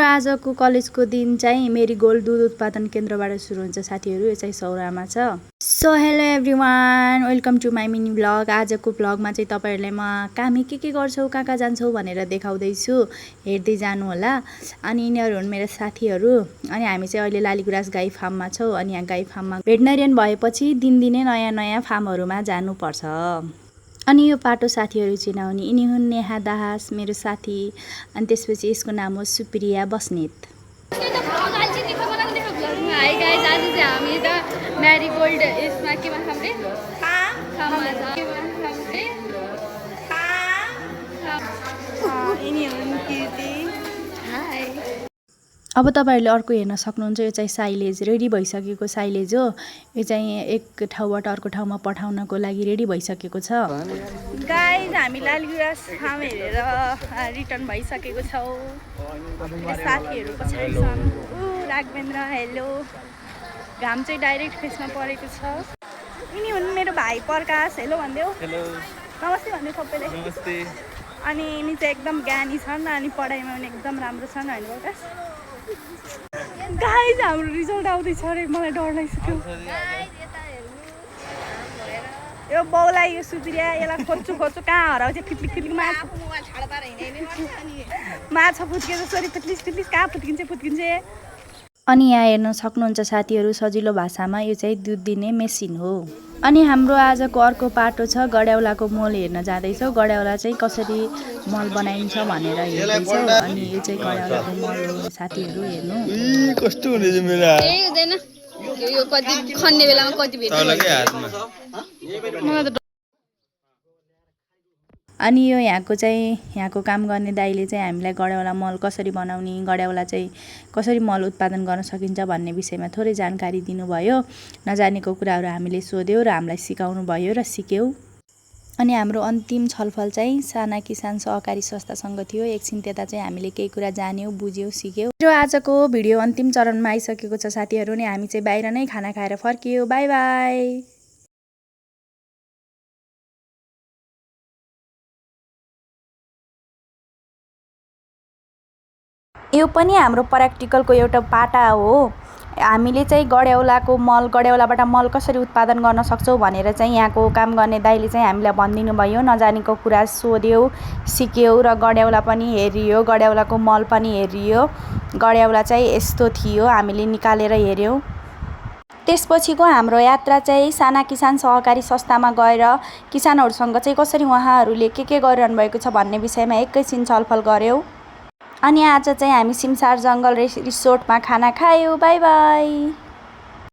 मेरो आजको कलेजको दिन चाहिँ मेरीगोल्ड दूध उत्पादन केन्द्रबाट सुरु हुन्छ साथीहरू। यो चाहिँ सौरामा छ। So hello everyone, welcome to my mini vlog. आजको भ्लगमा चाहिँ तपाईहरुलाई म कामी के गर्छौ, कहाँ जान्छौ भनेर देखाउँदैछु, हेर्दै जानु होला। अनि यिनीहरू हुन् मेरो साथीहरू। अनि हामी चाहिँ अहिले लालीगुराँस गाई फार्ममा छौं। अनि यहाँ गाई फार्ममा भेटनेरियन भएपछि दिनदिनै नयाँ फार्महरुमा जानुपर्छ। अनि यो पाटो साथीहरू चिनाउने, यिनी हुन् नेहा दाहास मेरो साथी। अनि त्यसपछि यसको नाम हो सुप्रिया बस्नेत। हाई गाइस, आज चाहिँ हामी त मेरीगोल्ड यसमा के भन्छ हामीले अब तपाईहरुले अर्को हेर्न सक्नुहुन्छ। यो चाहिँ साइलेज रेडी भइसकेको साइलेज हो। यो चाहिँ एक ठाउँबाट अर्को ठाउँमा पठाउनको लागि रेडी भइसकेको छ। गाइस, हामी लालीगुराँस फार्म हेरेर रिटर्न भइसकेको छौं। साथीहरु पछाडी छन्। राघवेन्द्र हेलो। घाम चाहिँ डाइरेक्ट फेसमा परेको छ। यिनी हुन् मेरो भाइ प्रकाश। हेलो भन्देऊ। हेलो। नमस्ते भन्देऊ सबैले। नमस्ते। अनि यिनी चाहिँ एकदम ज्ञानी छन् अनि पढाइमा पनि एकदम राम्रो छन् हैन प्रकाश? गाइस, हाम्रो रिजल्ट आउँदैछ रे, मलाई डर लागिसक्यो। यो बौलाई यो सुप्रिया यसलाई खोज्छु कहाँ हराउँछ? फिटलिक माछा फुत्के जसरी फिटलिस कहाँ फुत्किन्छ। अनि यहाँ हेर्न सक्नुहुन्छ साथीहरू, सजिलो भाषामा यो चाहिँ दुध दिने मेसिन हो। अनि हाम्रो आजको अर्को पाटो छ गड्याउलाको मल हेर्न जाँदैछौँ। गड्याउला चाहिँ कसरी मल बनाइन्छ भनेर हेर्दैछौँ। अनि यो चाहिँ गड्याउलाको मल हो साथीहरू, हेर्नु कस्तो हुने चाहिँ मेरो केही हुँदैन। यो कति खन्ने बेलामा कति भेट्छ मलाई त। अनि यो यहाँको काम गर्ने दाइले चाहिँ हामीलाई गड्याउला मल कसरी बनाउने, गड्याउला चाहिँ कसरी मल उत्पादन गर्न सकिन्छ भन्ने विषयमा थोरै जानकारी दिनुभयो। नजानेको कुराहरू हामीले सोध्यौँ र हामीलाई सिकाउनु भयो र सिक्यौँ। अनि हाम्रो अन्तिम छलफल चाहिँ साना किसान सहकारी संस्थासँग थियो। एकछिन त्यता चाहिँ हामीले केही कुरा जान्यौँ, बुझ्यौँ, सिक्यौँ। र आजको भिडियो अन्तिम चरणमा आइसकेको छ साथीहरू। नि हामी चाहिँ बाहिर नै खाना खाएर फर्कियौँ। By by. यो पनि हाम्रो प्र्याक्टिकलको एउटा पाटा हो। हामीले चाहिँ गड्याउलाबाट मल कसरी उत्पादन गर्न सक्छौँ भनेर चाहिँ यहाँको काम गर्ने दाइले चाहिँ हामीलाई भनिदिनु भयो। नजानेको कुरा सोध्यौँ, सिक्यौँ र गड्याउला पनि हेरियो, गड्याउलाको मल पनि हेरियो। गड्याउला चाहिँ यस्तो थियो, हामीले निकालेर हेर्यौँ। त्यसपछिको हाम्रो यात्रा चाहिँ साना किसान सहकारी संस्थामा गएर किसानहरूसँग चाहिँ कसरी उहाँहरूले के गरिरहनु भएको छ भन्ने विषयमा एकैछिन छलफल गऱ्यौँ। अनि आज चाहिँ हामी सिमसार जङ्गल रिसोर्टमा खाना खायौँ। By by.